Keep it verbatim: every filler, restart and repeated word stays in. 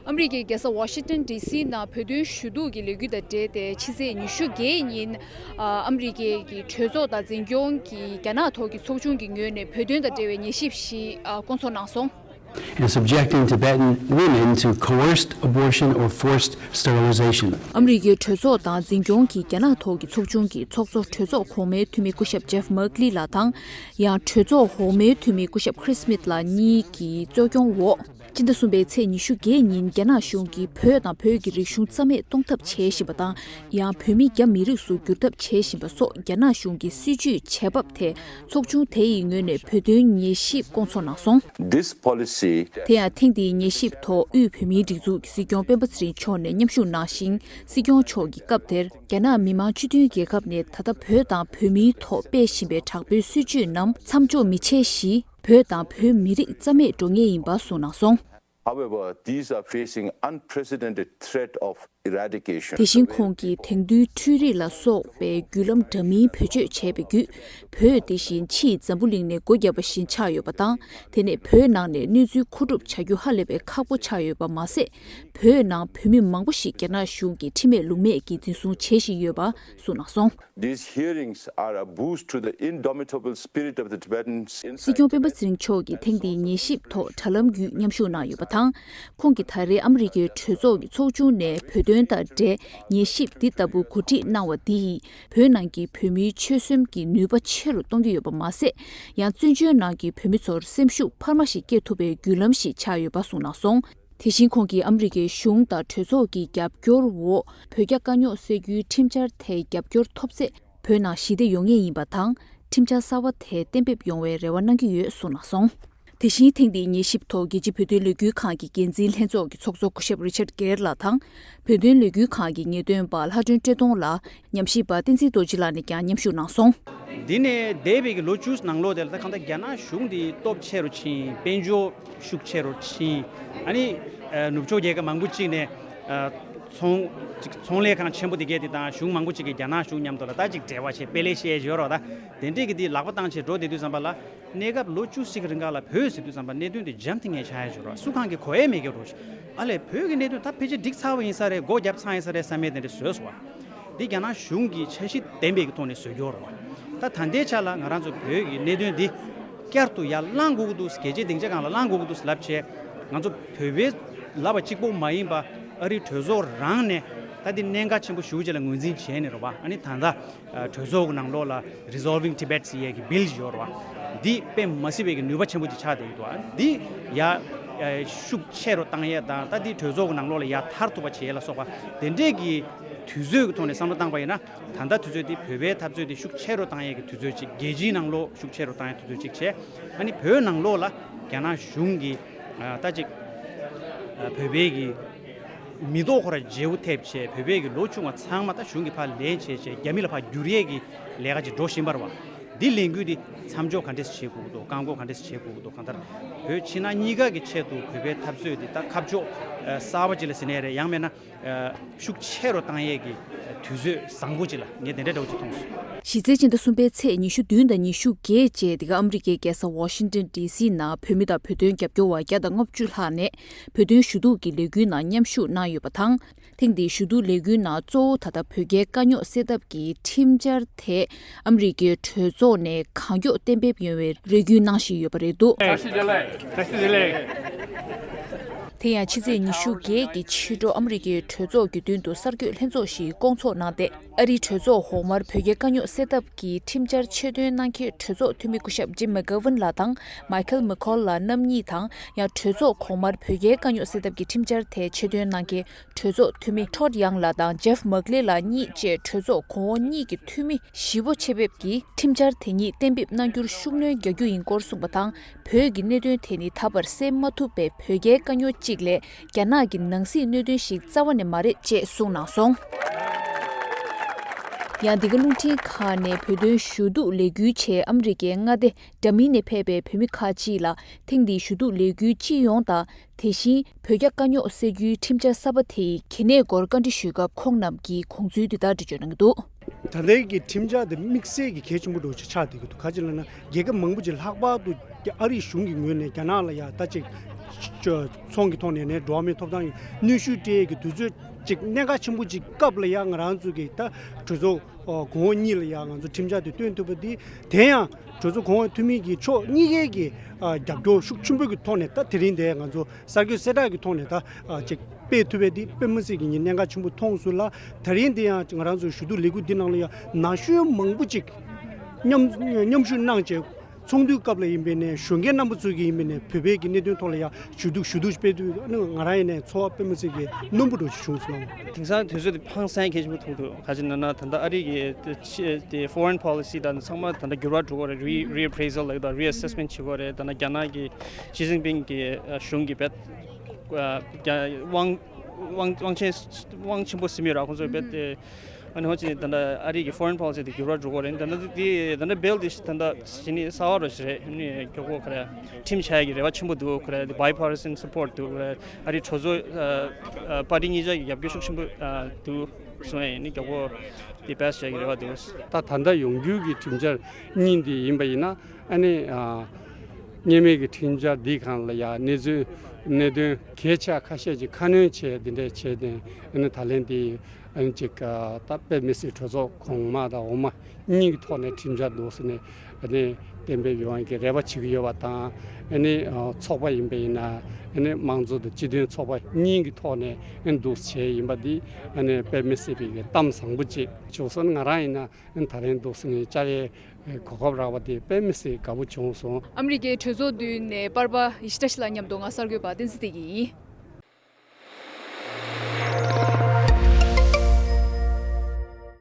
ཨ་མི་རི་ཀའི་རྒྱལ་ས་ཝ་ཤིང་ཏོན་ཌི་སི་ནང་བོད་དོན་ཞུ་གཏུག་གི་ལས་འགུལ་དང་འབྲེལ་ཏེ་ཕྱི་ཚེས་ཉི་ཤུ་བརྒྱད་ཉིན་ཨ་མི་རི་ཀའི་གི་གྲོས་ཚོགས་དང་འཛིན་སྐྱོང་གི་རྒྱ་ནག་ཐོག་གི་ཚོགས་ཆུང་གི་ངོས་ནས་བོད་དོན་དང་འབྲེལ་བའི་ཉན་ཞིབ་ཞིག་ཨ་བསྐོང་ཚོགས་གནང་སོང་། And subjecting Tibetan women to coerced abortion or forced sterilization. ཨ་མི་རི་ཀའི་གྲོས་ཚོགས་དང་འཛིན་སྐྱོང་གིས་རྒྱ་ནག་ཐོག་གི་ཚོགས་ཆུང་གི་ཚོགས་གཙོ་གྲོས་ཚོགས་གོང་མའི་འཐུས་མི་སྐུ་ཞབས་ཇེབ་མག་ལི་ལགས་དང་། ཡང་གྲོས་ཚོགས་འོག་མའི་འཐུས་མི་སྐུ་ཞབས་ཁྲིས་སྨིད་ལགས་གཉིས་ཀྱི་གཙོ་སྐྱོང་འོག་སྤྱི་ཟླ་གསུམ་པའི་ཚེས་ཉི་ཤུ་བརྒྱད་ཉིན་རྒྱ་ནག་གཞུང་གིས་བོད་དང་བོད་ཀྱི་རིག་གཞུང་རྩ་མེད་གཏོང་ཐབས་བྱེད་བཞིན་པ་དང་། ཡང་བོད་མི་རྒྱ་མི་རིགས་སུ་བསྒྱུར་ཐབས་བྱེད་བཞིན་པ་སོགས་རྒྱ་ནག་གཞུང་གི་སྲིད་བྱུས་བྱེད་བབ་ཐད་ཚོགས་ཆུང་དེ་ཡི་ངོས་ནས་བོད་དོན་ཉན་ཞིབ་བསྐོང་ཚོགས་གནང་སོང་། This policy དེ་ཡང་ཐེངས་འདིའི་ཉན་ཞིབ་ཐོག་དབུས་བོད་མིའི་སྒྲིག་འཛུགས་ཀྱི་སྲིད་སྐྱོང་སྤེན་པ་ཚེ་རིང་མཆོག་ནས་མཉམ་ཞུགས་གནང་ཞིང་། སྲིད་སྐྱོང་མཆོག་གིས་སྐབས་དེར་རྒྱ་ནག་མི་དམངས་སྤྱི་མཐུན་རྒྱལ་ཁབ་ནས་ད་ལྟ་བོད་དང་བོད་མིའི་ཐོག་སྤེལ་བཞིན་པའི་དྲག་པོའི་སྲིད་བྱུས་རྣམས་མཚམས་འཇོག་མི་བྱེད་ཞིང་། བོད་དང་བོད་མི་རིགས་རྩ་མེད་འགྲོ་ངེས་ཡིན་པ་གསུངས་གནང་སོང་། However, these are facing unprecedented threat of eradication. དེ་བཞིན་ཁོང་གིས་དེང་དུས་འཕྲུལ་རིག་ལ་སོགས་པའི་བརྒྱུད་ལམ་འདྲ་མིན་བེད་སྤྱོད་བྱས་པའི་བརྒྱུད། བོད་དེ་བཞིན་ཕྱིའི་འཛམ་བུ་གླིང་ནས་སྒོ་བརྒྱབ་པ་བཞིན་ཆགས་ཡོད་པ་དང་། དེ་ནས་བོད་ནང་ནས་གནས་ཚུལ་མཁོ་སྒྲུབ་བྱ་རྒྱུ་ཧ་ལས་པའི་ཁག་པོ་ཆགས་ཡོད་པ་མ་ཟད། བོད་ནང་བོད་མི་མང་པོ་ཞིག་རྒྱ་ནག་གཞུང་གིས་ཁྲིམས་མེད་ལུགས་མེད་ཀྱིས་འཛིན་བཟུང་བྱེད་བཞིན་ཡོད་པ་གསུངས་གནང་སོང་། These hearings are a boost to the indomitable spirit of the Tibetans. སྲིད་སྐྱོང་སྤེན་པ་ཚེ་རིང་མཆོག་གིས་ཐེངས་འདིའི་ཉན་ཞིབ་ཐོག་དྲ་ལམ་བརྒྱུད་མཉམ་ཞུགས་གནང་ཡོད་པ་དང་། ཁོང་གིས་ད་རེས་ཨ་མི་རི་ཀའི་གྲོས་ཚོགས་ཀྱི་ཚོགས་ཆུང་ནས་བོད་དོན་དང་འབྲེལ་ཉན་ཞིབ་འདི་ལྟ་བུ་གོ་སྒྲིག་གནང་བ་འདི་ཡིས་བོད་ནང་གི་བོད་མིའི་ཆོད་སེམས་ཀྱི་ནུས་པ་ཆེ་རུ་གཏོང་གི་ཡོད་པ་མ་ཟད། ཡང་བཙན་བྱོལ་ནང་གི་བོད་མི་ཚོར་སེམས་ཤུགས་འཕར་མ་ཞིག་སྐྱེ་ཐུབ་པའི་བརྒྱུད་ལམ་ཞིག་ཆགས་ཡོད་པ་གསུངས་གནང་སོང་། དེ་བཞིན་ཁོང་གིས་ཨ་མི་རི་ཀའི་གཞུང་དང་གྲོས་ཚོགས་ཀྱི་རྒྱབ་སྐྱོར་འོག་བོད་རྒྱ་དཀའ་རྙོག་སེལ་རྒྱུའི་ཁྲིམས་འཆར་དེ་རྒྱབ་སྐྱོར་ཐོབ་ཚེ། བོད་ནང་ཞི་བདེ་ཡོང་ངེས་ཡིན་པ་དང་། ཁྲིམས་འཆར་གསར་བ་དེ་གཏན་འབེབས་ཡོང་བའི་རེ་བ་གནང་གི་ཡོད་གསུངས་གནང་སོང་། དེ་བཞིན་ཐེངས་འདིའི་ཉན་ཞིབ་ཐོག་རྒྱལ་སྤྱིའི་བོད་དོན་ལས་འགུལ་ཁང་གི་འགན་འཛིན་ལྷན་ཚོགས་ཀྱི་ཚོགས་གཙོ་སྐུ་ཞབས་རི་ཆར་གེར་ལགས་དང་། བོད་དོན་ལས་འགུལ་ཁང་གི་ངེས་སྟོན་པ་ལྷ་སྒྲོན་བཀྲས་མཐོང་ལགས། ཉམས་ཞིབ་པ་བསྟན་འཛིན་རྡོ་རྗེ་ལགས་ནས་ཀྱང་མཉམ་ཞུགས་གནང་སོང་། འདི་ནས་འདས་པའི་གི་ལོ་བཅུ་ནང་ལོགས་དེ་ལ་ད་གང་ལྟར་རྒྱ་ནག་གཞུང་འདི་སྟོབས་ཆེ་རུ་ཕྱིན། དཔལ་འབྱོར་ཤུགས་ཆེ་རུ་ཕྱིན། ཨ་ནི་ཨ་ནུབ་ཕྱོགས་རྒྱལ་ཁབ་མང་པོ་ཅིག་ནས་ཨ་ཚོང་ཅིག་ཚོང་ལས་ཁང་ཆེན་པོ་དེ་གས་དེ་དང་གཞུང་མང་པོ་ཅིག་གིས་རྒྱ་ནག་གཞུང་མཉམ་དུ་ལ་ད་ཅིག་འབྲེལ་བ་བྱས། དཔེ་ལེགས་བཤད་ཡོད་རོགས། ད་དེ་འདྲས་ཀྱི་དེ་ལག་པ་བཏང་བྱས་འགྲོ་བསྡད་དུས་ཙམ་པ་ལ། གནས་སྐབས་ལོ་བཅུ་གཅིག་རིང་ག་ལ་བོད་ཟེར་དུས་ཙམ་པ་གནད་དོན་དེ་འཇམ་ཐིང་ངེ་ཆགས་ཡ་ཅིག་རེད། སུ་གང་གི་གོ་ཡ་མེད་ཀྱི་རེད། ཨ་ལས་བོད་ཀྱི་གནད་དོན་ད་ཕལ་ཆེར་འགྲིག་ཚར་བ་ཡིན་ས་རེད། སྒོ་བརྒྱབ་ཚར་ཡིན་ས་རེད་བསམ་མེད་དེ་འདྲ་བཟོས་སོང་བ། འདི་རྒྱ་ནག་གཞུང་གིས་འཆར་གཞི་ལྡན་པའི་གི་ཐོག་ནས་བཟོས་ཀྱི་ཡོད་རེད་བ། ད་ད་ལྟའི་ཆ་ལ་ང་རང་ཚོ་བོད་ཀྱི་གནད་དོན་འདི་བསྐྱར་དུ་ཡར་ལངས་དགོས་ཀྱི་འདུག་རྒྱལ་སྤྱིའི་སྡིངས་ཆ་སྒང་ལ་ལངས་དགོས་ཀྱི་འདུག་ལབ་བྱས། ང་ཚོ་བོད་པའི་ལབ་པ་གཅིག་པོ་མ་ཡིན་པ། ཨ་རིའི་གྲོས་ཚོགས་རང་ནས་ད་འདི་གནད་འགག་ཆེན་པོ་ཞེ་པོ་ཅིག་ལ་ངོས་འཛིན་བྱས་ནས་རེད་བ། ཨ་ནི་ད་ལྟ་ཨ་གྲོས་ཚོགས་ཀྱི་ནང་ལོགས་ལ་Resolving Tibet ཟེར་ཡས་ཀྱི་བིལ་ཞིག་ཡོད་རེད་བ། འདི་དཔེ་མ་སྲིད་པའི་གི་ནུས་པ་ཆེན་པོ་ཅིག་ཆགས་བསྡད་ཀྱི་འདུག་ཨ་འདི་ཡ་ཨ་ཤུགས་ཆེ་རུ་བཏང་ཡས་དང་། ད་འདི་གྲོས་ཚོགས་ཀྱི་ནང་ལོགས་ལ་ཡར་ཐར་ཐུབ་པ་བྱེད་ཡས་ལ་སོགས་པ་དེ་འདྲས་ཀྱི་དུས་ཚོད་ཀྱི་ཐོག་ནས་བསམ་བློ་བཏང་པ་ཡིན་ན། ད་ལྟ་དུས་ཚོད་འདི་བོད་པའི་འཐབ་རྩོད་འདི་ཤུགས་ཆེ་རུ་བཏང་ཡས་ཀྱི་དུས་ཚོད་ཅིག་རྒྱལ་སྤྱིའི་ནང་ལོགས་ཤུགས་ཆེ་རུ་བཏང་ཡས་དུས་ཚོད་ཅིག་བྱས། ཨ་ནི་བོད་ནང་ལོགས་ལ་རྒྱ་ནག་གཞུང་གིས་ཨ་ད་ཅིག་ཨ་བོད་པའི་གི་མི་ཐོག་ཁོ་ར་བརྗེ་པོ་ཐེབས་བྱས། བོད་པའི་གི་ལོ་ཆུང་བ་ཚང་མ་ད་གཞུང་གི་ཕར་ལེན་བྱས་བྱས། རྒྱ་མི་ལ་ཕར་བསྒྱུར་ཡས་ཀྱི་ལས་ཀ་ཅིག་འགྲོ་བཞིན་པ་རེད་བ། འདི་ལས་འགུལ་འདི་མཚམས་འཇོག་ག་འདྲས་བྱེད་དགོས་ཀྱི་འདུག་བཀག་འགོག་ག་འདྲས་བྱེད་དགོས་ཀྱི་འདུག་གང་ལྟར་བོད་ཕྱི་ནང་གཉིས་ཀ་གི་ཆེད་དུ་བོད་པའི་འཐབ་རྩོད་འདི་ད་ཁ་ཕྱོགས་ཨ་གསར་པ་ཅིག་ལ་ཟེར་ནའི་རེད། ཡང་མིན་ན་ཨ་ཤུགས་ཆེ་རུ་བཏང་ཡས་ཀྱི་དུས་ཚོད་བཟང་པོ་ཅིག་ལ་ངས་དེ་འདྲའི་འདྲ་བོ་ཅིག་མཐོང་སོང་། གཞི་རྩའི་སྤྱི་ཟླ་གསུམ་པའི་ཚེས་ཉི་ཤུ་བདུན་དང་ཉི་ཤུ་བརྒྱད་བཅས་འདི་ག་ཨ་མི་རི་ཀའི་རྒྱལ་ས་ཝ་ཤིང་ཏོན་ཌི་སི་ནང་བོད་མི་དང་བོད་དོན་རྒྱབ་སྐྱོར་བ་བརྒྱ་དང་ལྔ་བཅུ་ལྷག་ནས་བོད་དོན་ཞུ་གཏུག་གི་ལས་འགུལ་ནང་མཉམ་ཞུགས་གནང་ཡོད་པ་དང་། ཐེངས་འདིའི་ཞུ་གཏུག་ལས་འགུལ་ནང་གཙོ་བོ་ད་ལྟ་བོད་རྒྱའི་དཀའ་རྙོག་སེལ་ཐབས་ཀྱི་ཁྲིམས་འཆར་དེ་ཨ་མི་རི་ཀའི་གྲོས་ཚོགས་ནས་གང་མགྱོགས་གཏན་འབེབས་ཡོང་བའི་རེ་སྐུལ་གནང་བཞིན་ཡོད་པ་རེད་འདུག་དེ་ཡང་ཕྱི་ཚེས་ཉི་ཤུ་བརྒྱད་ཀྱི་ཕྱི་དྲོ་ཨ་མི་རི་ཀའི་གྲོས་ཚོགས་ཀྱི་མདུན་དུ་གསར་འགོད་ལྷན་ཚོགས་ཤིག་བསྐོང་ཚོགས་གནང་སྟེ། ཨ་རིའི་གྲོས་ཚོགས་འོག་མར་བོད་རྒྱའི་དཀའ་རྙོག་སེལ་ཐབས་ཀྱི་ཁྲིམས་འཆར་ཆེད་འདོན་གནང་མཁན་གྲོས་ཚོགས་འཐུས་མི་སྐུ་ཞབས་ཇིམ་མེག་གྷ་ཝན་ལགས་དང་མའི་ཁལ་མེ་ཁོལ་ལགས་རྣམ་གཉིས་དང་། ཡང་གྲོས་ཚོགས་གོང་མར་བོད་རྒྱའི་དཀའ་རྙོག་སེལ་ཐབས་ཀྱི་ཁྲིམས་འཆར་དེ་ཆེད་འདོན་གནང་མཁན་གྲོས་ཚོགས་འཐུས་མི་ཁྲོད་ཡང་ལགས་དང་ཇེབ་མག་ལེ་ལགས་གཉིས་བཅས་གྲོས་ཚོགས་གོང་འོག་གཉིས་ཀྱི་འཐུས་མི་ཞི་པོ་ཆེ་ཕེབས་ཀྱིས་ཁྲིམས་འཆར་དེ་ཉིད་གཏན་འབེབས་གནང་རྒྱུར་ཤུགས་སྣོན་རྒྱག་རྒྱུ་ཡིན་སྐོར་གསུངས་པ་དང་། བོད་ཀྱི་གནད་དོན་དེ་ནི་ད་བར་སེལ་མ་ཐུབ་པའི་བོད་རྒྱའི་དཀའ་རྙོག་ཅིག་ལས་རྒྱ་ནག་གི་ནང་སྲིད་གནད་དོན་ཞིག་རྩ་བ་ནས་མ་རེད་ཅེས་གསུངས་གནང་སོང་། ཡང་འདི་ག་རླུང་འཕྲིན་ཁང་ནས་བོད་དོན་ཞུ་གཏུག་ལས་འགུལ་ཆེད་ཨ་མི་རི་ཀའི་མངའ་སྡེ་འདྲ་མིན་ནས་ཕེབས་པའི་བོད་མི་ཁག་ཅིག་ལ་ཐེངས་འདིའི་ཞུ་གཏུག་ལས་འགུལ་སྤྱི་ཡོངས་དང་། དེ་བཞིན་བོད་རྒྱ་དཀའ་རྙོག་སེལ་རྒྱུའི་ཁྲིམས་འཆར་གསར་པ་དེ་ཡི་གལ་གནད་སྐོར་བཀའ་འདྲི་ཞུས་སྐབས་ཁོང་རྣམས་ཀྱིས་དགོངས་ཚུལ་འདི་ལྟར་འགྲེལ་བརྗོད་གནང་གི་འདུག་ད་ལྟའི་གི་ཁྲིམས་འཆར་དེ་དམིགས་བསལ་གྱི་གལ་ཆེན་པོ་འདྲ་བོ་ཅིག་ཆགས་བསྡད་ཀྱི་འདུག་ག་ཅི་ལབ་ན། རྒྱལ་ཁབ་མང་པོ་ཅིག་ལྷག་པར་དུ་ཨ་རིའི་གཞུང་གི་ངོས་ནས་རྒྱ་ནག་ལ་ཡ་ད་ཅིག་ ཚོང་གི་ཐོག་ནས་ནས་འགྲོ་བ་མིའི་ཐོབ་ཐང་གི་གནོན་ཤུགས་སྤྲད་ཡས་ཀྱི་དུས་ཚོད་ཅིག་གནད་འགག་ཆེན་པོ་ཅིག་སྐབས་ལ་ཡང་ང་རང་ཚོ་གི་ད་གྲོས་ཚོགས་གོང་འོག་གཉིས་ལ་ཡང་ང་ཚོ་ཁྲིམས་འཆར་དེ་བཏོན་ཐུབ་པ་དེ་དེ་ཡང་གྲོས་ཚོགས་གོང་འོག་འཐུས་མི་གི་ཕྱོགས་གཉིས་ཀའི་གི་རྒྱབ་སྐྱོར་ཤུགས་ཆེན་པོ་གི་ཐོག་ནས་ད་དེ་རིང་དེ་ང་ཚོ་གསར་འགོད་གསལ་བསྒྲགས་ཀྱི་ཐོག་ནས་ད་ཅིག་སྤེལ་ཐུབ་པ་དེ་དཔེ་མི་སྲིད་ཀྱི་ངས་གནད་འགག་ཆེན་པོ་མཐོང་སོང་ལ། དེ་རིང་དེ་ཡང་ང་རང་ཚོའི་ཞུ་གཏུག་ལས་འགུལ་འདི་ནང་ལ་ཡང་ན་གཞོན་མང་པོ་ཅིག་མཉམ་མཉམ་ཞུགས་གནང་བྱས། ཚོགས་འདུའི་སྐབས་ལ་ཡིན་པས་ནས་གཞོན་སྐྱེས་རྣམ་པ་ཚོ་གི་ཡིན་པས་ནས་བོད་པའི་གི་གནད་དོན་ཐོག་ལ་ཡང་ཞུ་གཏུག་ཞུ་གཏུག་སྤེལ་དུས་ཨ་ནི་ང་རང་ཡིན་ནས་ཚོར་བ་དཔེ་མི་སྲིད་ཀྱི་རྣོན་པོ་འདྲ་ཞིག་བྱུང་སོང་། དེང་སང་དུས་ཚོད་དེ་ཧང་སང་གལ་ཆེན་པོ་མཐོང་འདུག་ག་ཅི་ན་ན་ད་ལྟ་ཨ་རི་གི་དེ་foreign policy་དང་ཚང་མ་ད་ལྟ་འགྱུར་བ་འགྲོ་གི་རེད། re reappraisal་ལབ་ཀྱི་འདུག reassessment་བྱེད་དགོས་རེད། ད་ལྟ་རྒྱ་ནག་གི་ཞི་ཅིན་ཕིང་གི་གཞུང་གི་བེད་དབང་དབང་དབང་ཆེན་དབང་ཆེན་པོ་ཟིན་མི་ར་ཁོང་ཚོའི་བེད་དེ། ཨ་ནི་ཧོ་ཅི་ད་ལྟ་ཨ་རི་གི་foreign policy་དེ་འགྱུར་བ་འགྲོ་གི་རེད། ད་ལྟ་དེ་ད་ལྟ་bill་དེ་ད་ལྟ་ཞི་ནི་གསར་བ་ར་ཞིག་རེད། ཨ་ནི་མགྱོགས་པོ་ཁོ་རེ་ཁྲིམས་ཆགས་ཀྱི་རེ་བ་ཆེན་པོ་འདུག་ཁོ་རེ་དེ་bipartisan support་འདུག་ཁོ་རེ་ཨ་རི་གྲོས་ཚོགས་པར་ཊི་གཉིས་ཆ་གི་རྒྱབ་སྐྱོར་ཤུགས་ཆེན་པོ་འདུག་སོང་ཡ་ནི་མགྱོགས་པོ་དེ་pass་བྱས་ཀྱི་རེ་བ་འདུག་ད་ད་ལྟ་ཡོང་རྒྱུ་གི་ཁྲིམས་འཆར་གཉིས་འདི་ཡིན་པ་ཡིན་ན་ཨ་ནི་སྔོན་མའི་གི་ཁྲིམས་འཆར་འདི་གང་ལ་ཡ་གནས་ཚུལ་གནད་དོན་གལ་ཆེ་ཁ་ཤས་ཀྱི་ཁ་སྣོན་བྱས་འདི་འདྲས་བྱས་ཏེ་ཨ་ནི་ད་ལན་འདི་ཨ་ནི་ཅིག་ད་དཔེ་མི་སྲིད་གྲོས་ཚོགས་གོང་མ་དང་འོག་མ་གཉིས་ཀྱི་ཐོག་ནས་ཁྲིམས་འཆར་འདུག་ཟེར་ནས་ཨ་ནི་གཏན་འབེབས་ཡོང་ཡག་གི་རེ་བ་བྱེད་ཀྱི་ཡོད་པ་དང་། ཨ་ནི་ཚོགས་པ་ཡིན་པ་ཡིན་ན་ཨ་ནི་དམངས་གཙོ་དང་སྤྱི་མཐུན་ཚོགས་པ་གཉིས་ཀྱི་ཐོག་ནས་ཨ་ནི་འདུག་བྱས་ཡིན་པ་འདི་ཨ་ནི་དཔེ་མི་སྲིད་པའི་གི་གཏམ་བཟང་པོ་ཅིག་བྱུང་སོང་། ང་རང་ཡིན་ན་ཨ་ནི་ད་རིང་འདུག་ཟེར་ནས་བཅར་ཡའི་གོ་སྐབས་རག་པ་དེ་དཔེ་མི་སྲིད་དགའ་པོ་བྱུང་སོང་། ཨ་མི་རི་ཀའི་གྲོས་ཚོགས་མདུན་ནས་པར་པ་ཡི་ཤི་ཏ་ཤི་ལགས་མཉམ་དུ་ང་གསར་འགོད་པ་བསྟན་འཛིན་བདེ་སྐྱིད་ཡིན།